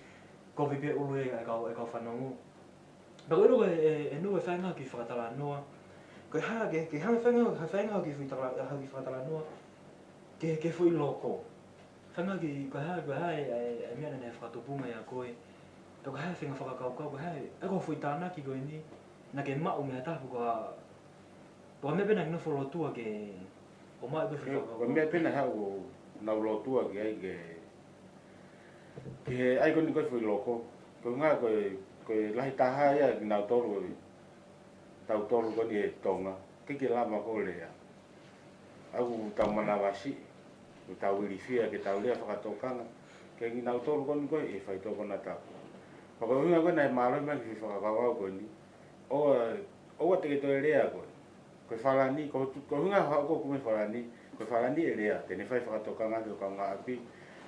kovi pē ʻulu e, e kau, e kau fanongo. Pea ko e ʻilo ko e, e, e Nōve feinga ki he fakatalanoa. Ko e hā, ke, ke hanga feinga, hanga feinga ki he foʻi tala-, hanga ki he fakatalanoa. Ke, ke foʻi loko. Feinga ki, ko e hā, ko e hā e, e, e meʻa naʻe fakatupunga ʻia koe. Pe ko e hā e feinga fakakaukau, ko e hā e, e ko e foʻi tānaki ko eni. Naʻa ke maʻu mei ha taha pe ko ha, pe ko ha meʻa pē naʻa ke nofo lotua ke, ʻo maʻu ko e foʻi fakakaukau. Ko e meʻa pē naʻe haʻu ʻo nau lotua ki ai ke, ki he ʻai ko eni ko e foʻi loko. Ko e ʻuhinga ko e, ko e lahi taha ia kinautolu, tautolu ko eni ʻi Tonga. ʻIkai ke lava ko e lea. ʻOku tau manavasiʻi, ʻoku tau ilifia ke tau lea fakatokanga, kia kinautolu ko eni ko ē ʻi he faitoʻo konatapu. Pea ko e ʻuhinga ko ē naʻe mālohi mai ki he fakakaukau ko eni, ʻoua, ʻoua te ke toe lea koe. Ko e Falani, ko tu-, ko e ʻuhinga haʻu ko ē ʻo kumi e Falani, ko e Falani ʻe lea, te ne fai fakatokanga ki ho kaungāʻapi,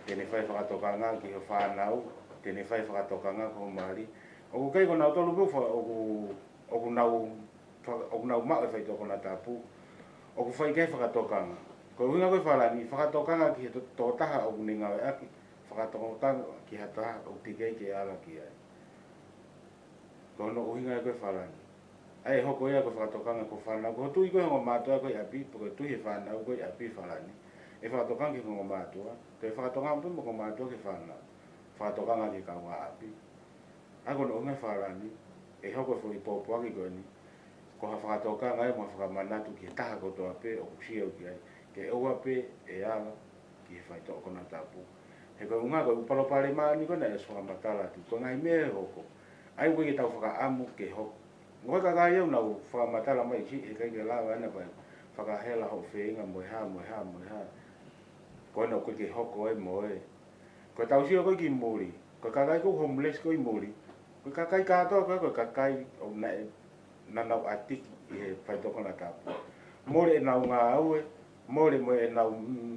te ne fai fakatokanga ki ho fānau, te ne fai fakatokanga ki ho mali. ʻOku ʻikai ko nautolu pē ʻoku fa-, ʻoku ʻoku nau fa-, ʻoku nau maʻu e faitoʻo konatapu, ʻoku fai ki ai e fakatokanga. Ko e ʻuhinga ko ē ʻa e Falani, fakatokanga ki he to-, tokotaha ʻoku ne ngāueʻaki, fakatokanga ki ha taha ʻoku teʻeki ai ke ala ki ai. Ko hono ʻuhinga ia ko ē ʻa e Falani. ʻA ia ʻe hoko ia ko e fakatokanga ki ho fānau, ko e tui ko ē ʻa e ongo mātuʻa ko ē ʻi ʻapi, pe ko e tui ʻa e fānau ko ē ʻi ʻapi ʻa e Falani. ʻE fakatokanga ki he ongo mātuʻa, ke fakatokanga pē mo e ongo mātuʻa ki he fānau. Fakatokanga ki he kaungāʻapi. ʻA ia ko hono ʻuhinga ʻa e Falani, ʻe hoko e foʻi pōpoaki ko eni, ko ha fakatokanga ia mo ha fakamanatu ki he taha kotoa pē ʻoku sio ki ai, ke ʻoua pē ʻe ala ki he faitoʻo konatapu. He ko e ʻuhinga ko e ʻū palopalema ni ko ē naʻe ʻosi fakamatala atu, ko e ngaahi meʻa ʻe hoko. ʻA ia ʻoku ʻikai ke tau fakaʻamu ke hoko. Ko e kakai ia ʻoku nau fakamatala mai siʻi, ʻe ʻikai ke lava ʻena ʻo fakahela hoʻo feinga mo e hā, mo e hā, mo e hā. Ko ena ʻoku ʻikai ke hoko ʻe moe. Ko ʻetau sio ko ē ki muli. Ko e kakai ko ē homeless ko ē ʻi muli. Ko e kakai kātoa ko ē, ko e kakai ʻoku nau, naʻa nau ʻatiki ʻi he faitoʻo konatapu. Mole ʻenau ngāue, mole mo ʻenau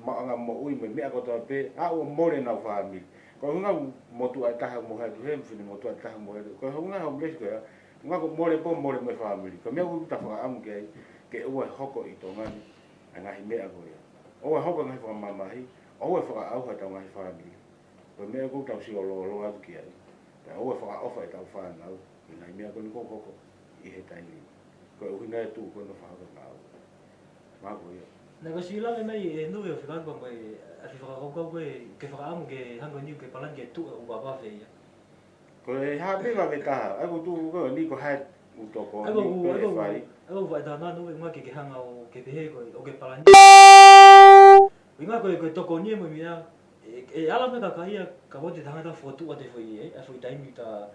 maʻuʻanga moʻui mo e meʻa kotoa pē, aʻu ʻo mole ʻenau fāmili. Ko e ʻuhinga ʻoku motuʻa ʻe taha mo e hatu he, mo e finemotuʻa ʻe taha mo e hatu. Ko e ʻuhinga homeless ko ia, ʻuhinga ko e mole pē, mole mo e fāmili. Ko e meʻa ʻoku tau fakaʻamu ki ai, ke ʻoua ʻe hoko ʻi Tonga ni, ʻa e ngaahi meʻa ko ia. ʻOua ʻe hoko e ngaahi fakamamahi, ʻoua ʻe fakaʻauha ʻetau ngaahi fāmili. Ko e meʻa ʻoku tau sio lōloa atu ki ai. Pea ʻoua ʻe fakaʻofa ʻetau fānau, ʻi he ngaahi meʻa ko eni ʻoku hoko ʻi he taimi ni. Ko e ʻuhinga ia ʻoku tuʻu ko ē hono fakakaukau. Mahalo ko ia. Naʻa ke ʻosi lave mai ʻe Nōve ʻo fekauʻaki pea mo e ʻa e fakakaukau ko ē ke fakaʻamu ke hangē ko eni ke palani ke tuʻu e ʻū vavafe ia. Ko e hā pē vave taha, ʻa ia ʻoku tuʻu ko eni ko hai ʻū tokoni, ʻa ia ʻoku, ko ʻa ia e ʻoku, fai. ʻA ia ʻoku faʻa tānaki Nōve ʻuhinga ke, ke hanga ʻo ke pehē ko ē, ʻo ke palani. ʻUhinga ko e, ko e tokoni ia mo e meʻa, ʻe, ʻe ala mai e kakai ia, kapau te tangata fokotuʻu atu e foʻi, ʻe, ʻa e foʻi taimi ta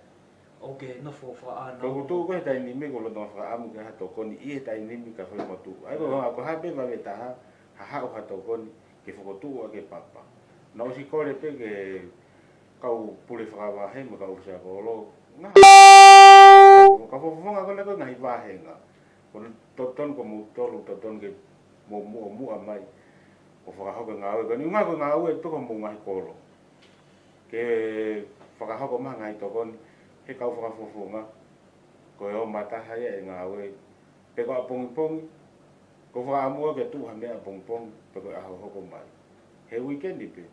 ʻoku ke nofo fakaʻānaua. Ko ʻeku tuʻu ko ē he taimi ni ko e lolotonga fakaʻamu ke ha tokoni ʻi he taimi ni ka fai mo tuʻu. ʻA ia ko, ko e hā pē vave taha, ha haʻu ha tokoni, ke fokotuʻu ʻaki e papa. Naʻa ku ʻosi kole pē ke kau pule fakavahe mo e kau ʻofisa kolo. Ngā. Ka fofonga ko ē ko e ngaahi vāhenga. Ko e totonu ko moutolu, totonu ke mou muʻomuʻa mai ʻo fakahoko e ngāue ko eni. Ngā ko e ngāue ʻe toko mou ngaahi kolo. Ke fakahoko mai ngaahi tokoni, he kau fakafofonga. Ko e ō mai taha ia e ngāue. Pe ko ʻapongipongi, ko e fakaʻamu ke tuʻu ha meʻa ʻapongipongi, pe ko e ʻaho hoko mai. He uike ni pē,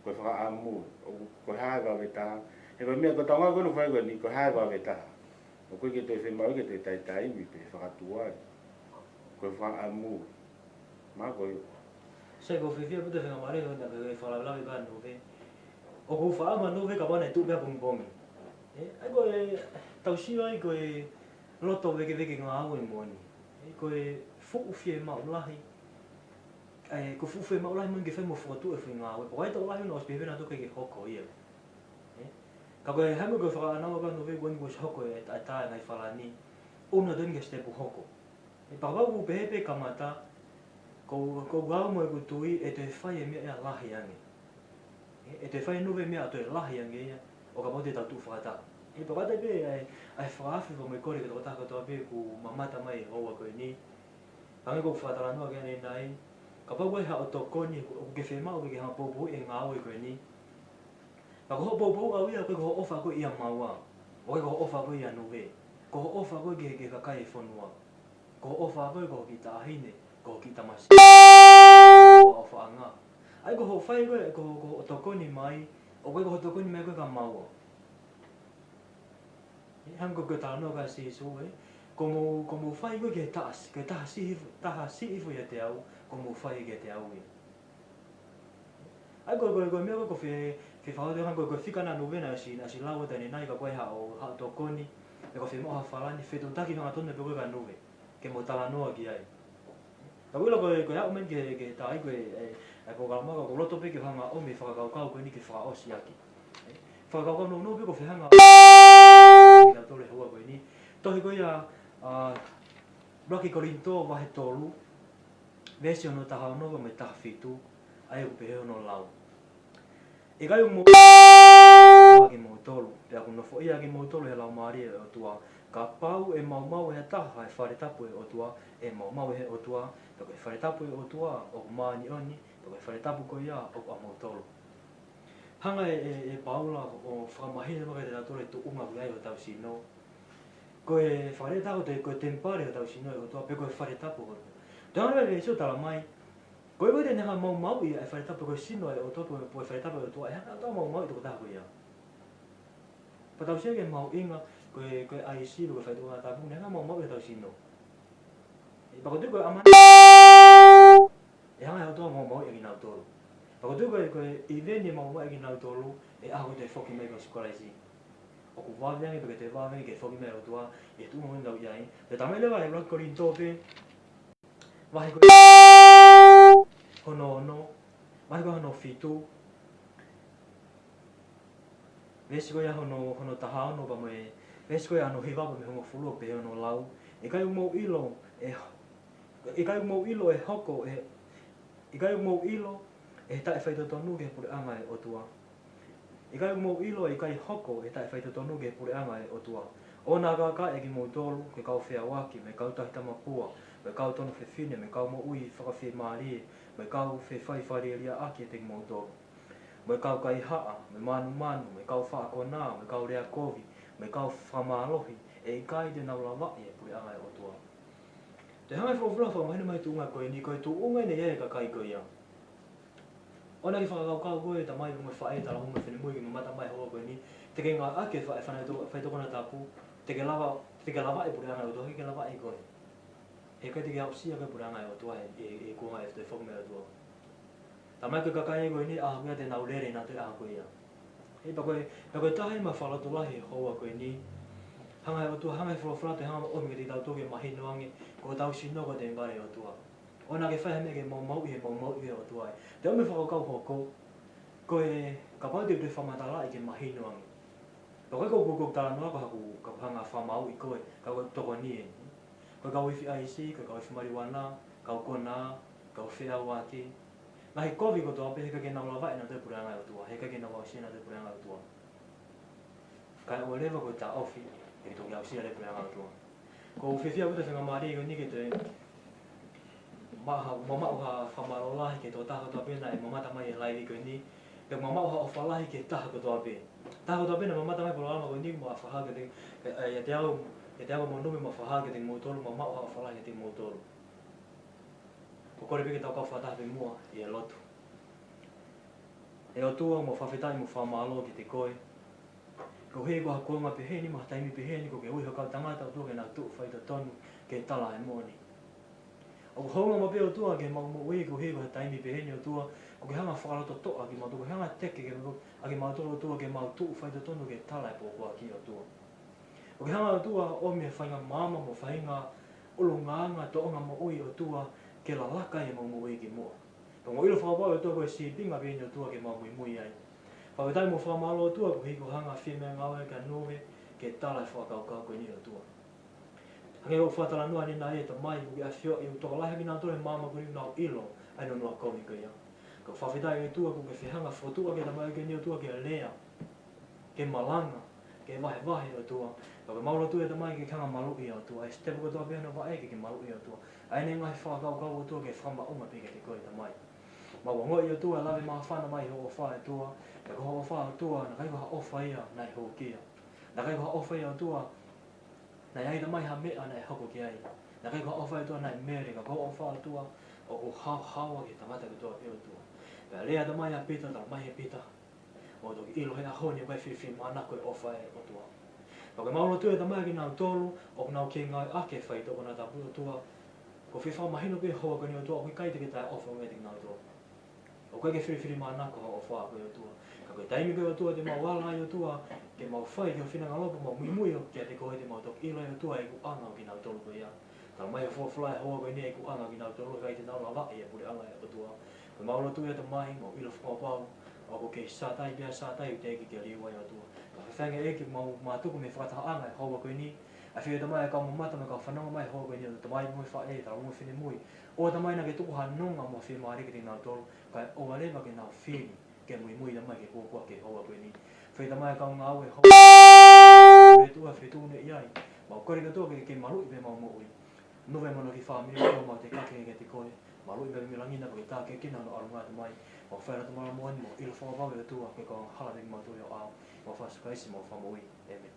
ko e fakaʻamu, ʻo ko e hā e vave taha. He ko e meʻa ko e taunga ko ē ʻoku fai ko eni, ko e hā e vave taha. ʻOku ʻikai ke toe fiemaʻu ke toe taitaimi pē fakatuai. Ko e fakaʻamu. Mā ko e. Sai, ʻoku ou fiefia ʻaupito he faingamālie ko ena ke fakalavelave pē ʻa Nuve. ʻOku ou fakaʻamu ʻa Nuve kapau naʻe tuʻu pē ʻapongipongi. ʻE, ʻa ia ko e tau sio ai ko e loto vēkeveke ngāue moʻoni. ʻE, ko e fuʻu fiemaʻu lahi. ʻE, ko e fuʻu fiemaʻu lahi moʻoni ke fai mo fakatuʻu e foʻi ngāue. Ko e tau lahi ʻoku ʻosi pehē pē naʻa tau ʻikai ke hoko ia. ʻE, ka ko e hangē ko e fakaʻānaua ko ē ʻa Nuve ko eni kuo ʻosi hoko e taʻetaʻe ngaahi falani. ʻOua naʻa tau ʻi ai ha sitepu hoko. ʻE, kapau ʻoku pehē pē kamata, ko, ko au mo ʻeku tui ʻe toe fai e meʻa ia lahi ange. ʻE, ʻe toe fai ʻe Nuve e meʻa ʻe toe lahi ange ia, ʻo kapau te tau tuʻu fakataha. ʻE, pea ko e taha pē ʻa e, ʻa e fakaafe ʻoku mau kole ki he tokotaha kotoa pē ʻoku mamata mai he houa ko eni. Hangē ko ʻeku fakatalanoa ki ai ʻanenai, kapau ʻoku ʻi ai haʻo tokoni ʻoku ke fiemaʻu ke ke hanga ʻo poupouʻi e ngāue ko eni. Ka ko hoʻo poupou ʻaʻau ia, ʻoku ʻikai ko hoʻo ʻofa koe ʻia maua. ʻOku ʻikai ko hoʻo ʻofa koe ʻia Nuve. Ko hoʻo ʻofa koe ki he, ki he kakai e fonua. Ko hoʻo ʻofa koe ki ho kiʻi taʻahine, ki ho kiʻi tamasiʻi. Ko hoʻo ʻofaʻanga. ʻA ia ko hoʻo fai ko ē, ko, ko hoʻo tokoni mai, ʻoku ʻikai ko hoʻo tokoni mai koe kia maua. ʻE hangē ko e talanoa ko ē ʻa Sīsū, ē. Ko mou, ko mou fai ko ē ki he taha, ki he taha siʻi, taha siʻi foʻi ʻiate au, ko mou fai kiate au ia. ʻA ia ko, ko, ko e meʻa ko ē ʻoku ou fie, fie fakahā atu hangē ko e, ko e fika naʻa Nuve naʻe ʻosi, naʻe ʻosi lau atu ʻanenai ka ko e haʻo, haʻo tokoni, ʻe ko e fiemaʻu ha falani, fetuʻutaki hangatonu pē ko ē kia Nuve, ke mou talanoa ki ai. Ka ʻoku ou ʻilo ko e, ko e aʻu mai ki he, ki he taʻu ko ē, ʻe, ʻe polokalama ka ʻoku ou loto pē ke hanga ʻo ʻomi e fakakaukau ko eni ke fakaʻosi ʻaki. Fakakaukau nounou pē ʻoku ou fie hanga ʻo ʻomi kia tautolu he houa ko eni. Tohi ko ia, ʻa, ʻuluaki Kolinitō vahe tolu, veesi hono taha ono mo e taha fitu, ʻa ia ʻoku pehē hono lau. ʻIkai ʻoku mou ʻa kimoutolu, pea ʻoku nofoʻia ʻa kimoutolu ʻe he Laumālie ʻo e ʻOtua, kapau ʻe maumau ʻe ha taha ʻa e fale tapu ʻo e ʻOtua, ʻe maumau ʻe he ʻOtua, pea ko e fale tapu ʻo e ʻOtua ʻoku māʻoniʻoni, pea ko e fale tapu ko ia ʻoku ʻamoutolu. Hanga ʻe, ʻe, ʻe Paula ʻo fakamahino mai kiate kitautolu e tuʻunga ʻoku ʻi ai hotau sino. Ko e fale tapu ko e, ko e temipale hotau sino ʻo e ʻOtua, pe ko e fale tapu ko ē. Te hanga ʻe Sīsū ʻo tala mai, ko e ʻikai te ne hanga ʻo maumauʻi ʻa e fale tapu ko e sino ʻo e ʻOtua, pe ko e fale tapu ʻo e ʻOtua, ʻe hanga ʻo maumauʻi e tokotaha ko ia. Pea tau sio ki he mahuʻinga, ko e, ko e ʻaisi, ko e faitoʻo tapu, ne hanga ʻo maumauʻi hotau sino. ʻE pea ʻoku ou tui ko e ʻamanaki, ʻe hanga ʻe he ʻOtua ʻo maumauʻi ʻakinautolu. Pea ʻoku ou tui ko e, ko e ʻi he ʻene maumauʻi ʻakinautolu, ʻe ʻaho ko ē te ne foki mai ko Sīsū Kalaisi. ʻOku vave ange, pea ke toe vave ange ke foki mai e ʻOtua, ʻi he tuʻunga ʻoku tau ʻi ai. Pea talamai leva ʻe he ʻuluaki Kolinitō pē, vahe ko ē hono ono, vahe ko ē hono fitu, veesi ko ia hono, hono taha ono pea mo e, veesi ko ia hono hiva pea mo e hongofulu ʻoku pehē hono lau. ʻIkai ʻoku mou ʻilo ʻe, ʻikai ʻoku mou ʻilo ʻe hoko, ʻe, ʻikai ʻoku mou ʻilo ʻe taʻefaitotonu ki he puleʻanga ʻo e ʻOtua. ʻIkai ʻoku mou ʻilo ʻe ʻikai hoko ʻe taʻefaitotonu ki he puleʻanga ʻo e ʻOtua. ʻOua naʻa kākaaʻi ʻa kimoutolu, ko e kau feʻauaki, mo e kau tauhi tamapua, mo e kau tonu fefine, mo e kau moʻui fakafiemālie, mo e kau fefai fālielia ʻaki ʻiate kimoutolu. Mo e kau kaihaʻa, mo e mānumanu, mo e kau faʻa konā, mo e kau lea kovi, mo e kau fakamālohi, ʻe ʻikai te nau lavaʻi e puleʻanga ʻo e ʻOtua. Te hanga ʻe he folofola ʻo fakamahino mai e tuʻunga ko eni, ko e tuʻunga eni ia ʻa e kakai ko ia. ʻOua naʻa ke fakakaukau koe, tamai mo e faʻē, talavou mo e finemui, ke mamata mai he houa ko eni, te ke ngāueʻaki e fa-, e fana-, faitoʻo konatapu, te ke lava, te ke lavaʻi e puleʻanga ʻo e ʻOtua, ʻikai ke lavaʻi koe. He ʻikai te ke aʻusia koe e puleʻanga ʻo e ʻOtua, ʻe, ʻe, ʻe kuonga ʻe toe foki mai e ʻOtua. Talamai ko e kakai ko eni, ʻaho ko ia te nau lele ʻi he ʻaho ko ia. ʻE, pea ko e, pea ko e taha ia ʻema fakalotolahi he houa ko eni. Hanga ʻe he ʻOtua, hanga ʻe he folofola ʻo toe hanga ʻo ʻomi kiate kitautolu ke mahino ange, ko hotau sino ko e temipale ʻo e ʻOtua. ʻOua naʻa ke fai ha meʻa ke maumauʻi, he maumauʻi ʻe he ʻOtua ia. Te u ʻomai e fakakaukau hoko, ko e, kapau te u toe fakamatalaʻi ke mahino ange. Pea ko e, ko, ko, ko e talanoa ko ē ʻoku, ka u hanga ʻo fakamāuʻi koe, ka u tokoni ē. Ko e kau ifi ʻaisi, ko e kau ifi maliuana, kau konā, kau feʻauaki, Ngaahi kovi kotoa pē heʻikai ke nau lavaʻi ʻenautolu e puleʻanga ʻo e ʻOtua, heʻikai ke nau aʻusia ʻenautolu e puleʻanga ʻo e ʻOtua. Kae ʻoua leva ke taʻofi, ʻe toki aʻusia e puleʻanga ʻo e ʻOtua. ʻOku ou fiefia ʻaupito he faingamālie ko eni ke toe maʻu ha, mamaʻo ha fakamālō lahi ki he tokotaha kotoa pē naʻe mamata mai he live ko eni. Pea mamaʻo ha ʻofa lahi ki he taha kotoa pē. Taha kotoa pē naʻe mamata mai he polokalama ko eni, ʻoku mau fakahā kiate, ʻe, ʻe, ʻiate au, ʻiate au mo Nume, mau fakahā kiate kimoutolu, mamaʻo ha ʻofa lahi kiate kimoutolu. ʻOku ou kole pē ke tau kau fakataha pē muʻa ʻi he lotu. ʻE ʻOtua, mau fakafetaʻi mo fakamālō kiate koe. Koeʻuhi ko ha kuonga pehē ni mo ha taimi pehē ni, kuo ke ui ho kau tangata, ʻOtua, ke nau tuʻu faitotonu ke tala e moʻoni. ʻOku hounga maʻu pē, ʻOtua, ki heʻemau moʻui, koeʻuhi ko ha taimi pehē ni, ʻOtua, kuo ke hanga fakalototoʻa kimautolu, kuo ke hanga teke ke mau, ʻa kimautolu, ʻOtua, ke mau tuʻu faitotonu ke tala e pōpoaki, ʻOtua. ʻOku ke hanga, ʻOtua, ʻo ʻomi e faʻahinga maama mo e faʻahinga ʻulungaanga, tōʻonga moʻui, ʻOtua, ke lalaka ai ʻemau moʻui ki muʻa. Pea ʻoku mau ʻilo fakapapau, ʻOtua, ko e sīpinga pē eni, ʻOtua, ke mau muimui ai. Fakafetaʻi mo fakamālō, ʻOtua, koeʻuhi ko e hanga fie meʻangāue kia Nume ke tala e fakakaukau ko eni, ʻOtua. Hangē ko e fakatalanoa ʻanenai, ʻe Tamai, kuo ke ʻafioʻi ʻoku tokolahi ʻa kinautolu he maama ko eni ʻoku nau ʻilo ʻa e nunuʻa kovi ko ia. Ka ʻoku ou fakafetaʻi, ʻOtua, kuo ke fehanga fokotuʻu ʻa e tangata ko eni, ʻOtua, ke lea, ke malanga, ke vahevahe, ʻOtua. Ka ʻoku mau lotua, ʻe Tamai, ke ke hanga maluʻi ia, ʻOtua. ʻI he sitepu kotoa pē ʻo hono vaʻe, ke ke maluʻi ia, ʻOtua. ʻA ʻene ngaahi fakakaukau, ʻOtua, ke fakamaʻunga pē kiate koe, ʻe Tamai. Mau ongoʻi, ʻOtua, e lave māfana mai hoʻo ʻofa, ʻOtua. Pea ko hoʻo ʻofa, ʻOtua, naʻe ʻikai ko ha ʻofa ia naʻe hūkia. Naʻe ʻikai ko ha ʻofa ia, ʻOtua, naʻe ʻi ai, Tamai, ha meʻa naʻe hoko ki ai. Naʻe ʻikai ko ha ʻofa ia, ʻOtua, naʻe mele, ka ko hoʻo ʻofa, ʻOtua, ʻoku haohaoa ki he tangata kotoa pē, ʻOtua. Pea lea, Tamai, ʻa Pita, talamai ʻe Pita, ʻoku toki ʻilo he ʻaho ni ʻoku ʻikai filifilimānako e ʻofa ʻa e ʻOtua. Pea ʻoku mau lotua, ʻe Tamai, ʻa kinautolu ʻoku nau kei ngāueʻaki e faitoʻo konatapu, ʻOtua, ʻoku fie fakamahino pē he houa ko eni, ʻOtua, ʻoku ʻikai te ke taʻeʻofa meiate kinautolu. ʻOku ʻikai ke filifilimānako hoʻo ʻofa ko e ʻOtua. Ka ko e taimi ko e ʻOtua te mau ala ai, ʻOtua, ke mau fai ki ho finangalo, pea mau muimui ʻo kiate koe, te mau toki ʻilo ai, ʻOtua, e ikuʻanga ʻo kinautolu ko ia. Talamai ʻe he folofola he houa ko eni e ikuʻanga ʻo kinautolu, ʻikai te nau lavaʻi e puleʻanga ʻo e ʻOtua. Ko ʻemau lotu ia, ʻe Tamai, mau ʻilo fakapapau ʻoku ke sātai pea sātai ʻa e teʻeki ke liliu ai, ʻOtua. Ka fefengeʻi ke mau mātuku mei he fakatahaʻanga he houa ko eni. ʻAfio, ʻe Tamai, ʻa e kau mamata mo e kau fanongo mai he houa ko eni, ʻo Tamai mo e faʻē, talavou mo e finemui. ʻOua, Tamai, naʻa ke tuku ha nonga mo e fiemālie kiate kinautolu, kae ʻoua leva ke nau fili ke muimui, Tamai, ki he kuakua ki he houa ko eni. Fai, Tamai, ʻa e kau ngāue he houa, ʻe tuʻu ʻa e fetuʻu ne ʻi ai. Mau kole kotoa ke ke maluʻi pē ʻemau moʻui. Nume mo hono kiʻi fāmili, ʻOtua, mau takake kiate koe. Maluʻi pē mei langi na, pea ke tākiekina hono ʻalunga, Tamai. Mau fai ʻa e lotu mo e moʻoni, mau ʻilo fakapapau, ʻe ʻOtua, ko e kau angahala mei kimautolu ʻi ho ʻao. Mau fai ʻi Sīsū Kalaisi homau Fakamoʻui. ʻĒmeni.